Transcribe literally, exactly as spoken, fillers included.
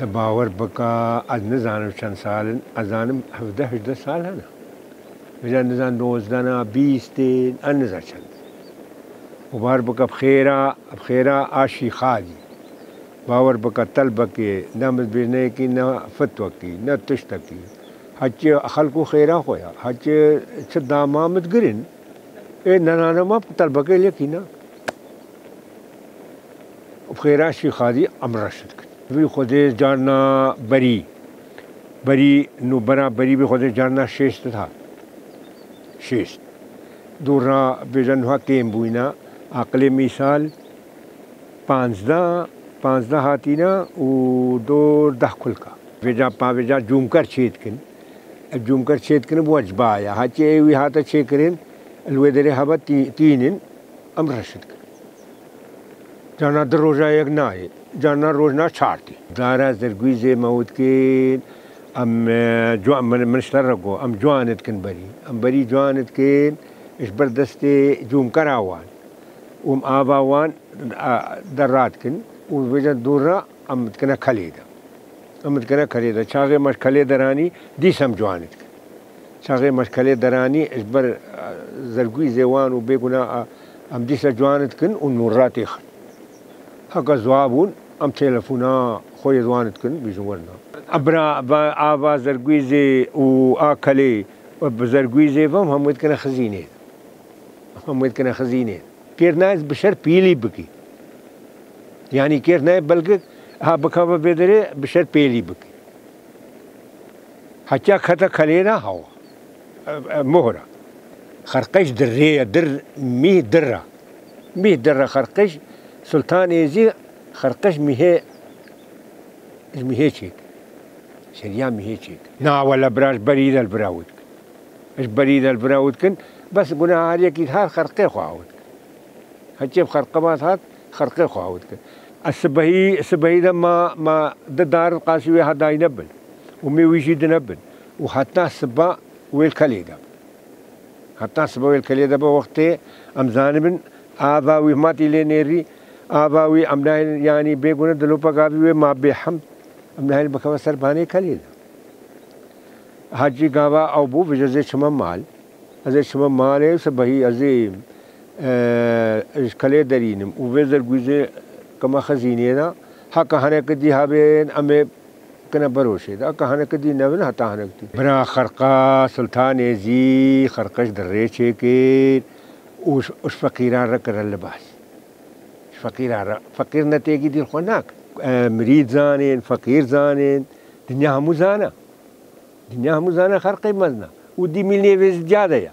Te bawer bike, ez nizanim çend sal in, ez zanim hevdeh hejdeh sal hene. Vêca nizan nozdeh ne, bîst in, ez niza çend. Û bawer bike bi xêra, bi xêra a şîxadî. Bawer bike telbekê, ne mizbêjneyekî, ne fitwekî, ne tiştekî. Heçî xelk û xêra xwe ya. Heçî çi dama min digirin. Ê nenane ma telbekê lêkî ne. Bi xêra şîxadî em reş dikin. Vî Xwedê carna berî. Berî nûbera berî vî Xwedê carna şêst dihat. Şêst. Dû ra bêje nuha kêm bûyne. Aqilê mîsal panzdeh, panzdeh hatîne û dor deh kulka. Vêca pa vêca cûmker çêdikin. Ev cûmker çêdikin bu ecba ya. Haçê ê wî hate çêkirin, li wê derê hebe tî-, tînin, em reş dikin. Carna di roja yek nayê, carna rojna çar tî. Dara zergûyî zê me wit kên, em, e, ciwan, min, min ji te re got, em ciwan dikin berî. Em berî ciwan dikin, ji ber destê cûmkera wan. Û em ava wan, a, derra dikin. Û vêca dû re em dikine kelê de. Em dikine kelê de. Çaxê me ji kelê deranî, dîs em ciwan dikin. Çaxê me ji kelê deranî, ji ber, e, zergûyî zê wan û bêguna, e, em dîsa ciwan dikin û nûra têxin. Heke ziwa bûn, em telefona xwe yê ziwan dikin, bîjin werna. Ebra, va, ava zergûyî zê û a kelê, bi zergûyî zê ve em hemû dikine xizînê. Em hemû dikine xizînê. Kêr nayê bi şer pêlî bikî. Yanî kêr nayê belkî ha bikeve vê derê bi şer pêlî bikî. Hetiya kete kelê de hawa. E, e, mohra. Xerqeş dirê ye, dir, mîh dir e. Mîh dir e xerqeş. Sultan Êzî xerqeş mîhê, ji mîhê çêk. Şeriya mîhê çêk. Na wele bira ji berî de li bira wit. Ji berî de li bira wit kin. Bes guna her yekî her xerqê xwe awit kin. Heçê bi xerqe vat hat, xerqê xwe awit kin. Ez sibehî, sibehî de ma, ma di dar qasî wê hedayî nebin. Û mê wî jî dinebin. Û heta siba wê li kelê de. Heta siba wê li kelê de be wextê em zanibin, ava wî matî lê nêrî, ava wî em nayên, yanî bêgune dilopek avî wê ma bêhemd, em nayên bikeve ser banê kelê de. Hacî gava ew bû, vêca ez ê çime mal. Ez ê çime malê, sibehî ez ê, e, ji kelê derînim û vê zergûzê kime xezînê de, heke hineke dî hebên, em ê kine beroşê de. Heke hineke dî nebin, heta hineke dî. Bira xerqa Sultan Êzî, xerqeş di rê çêkên û ji, û ji feqîran re kire libas. Ji feqîran re. Feqîr netêkî dîl xwe nak. E, mirîd zanên, feqîr zanên. Dinya hemû zana. Dinya hemû zana xerqê mezna. Û dî mîl nêvê zidya de ya.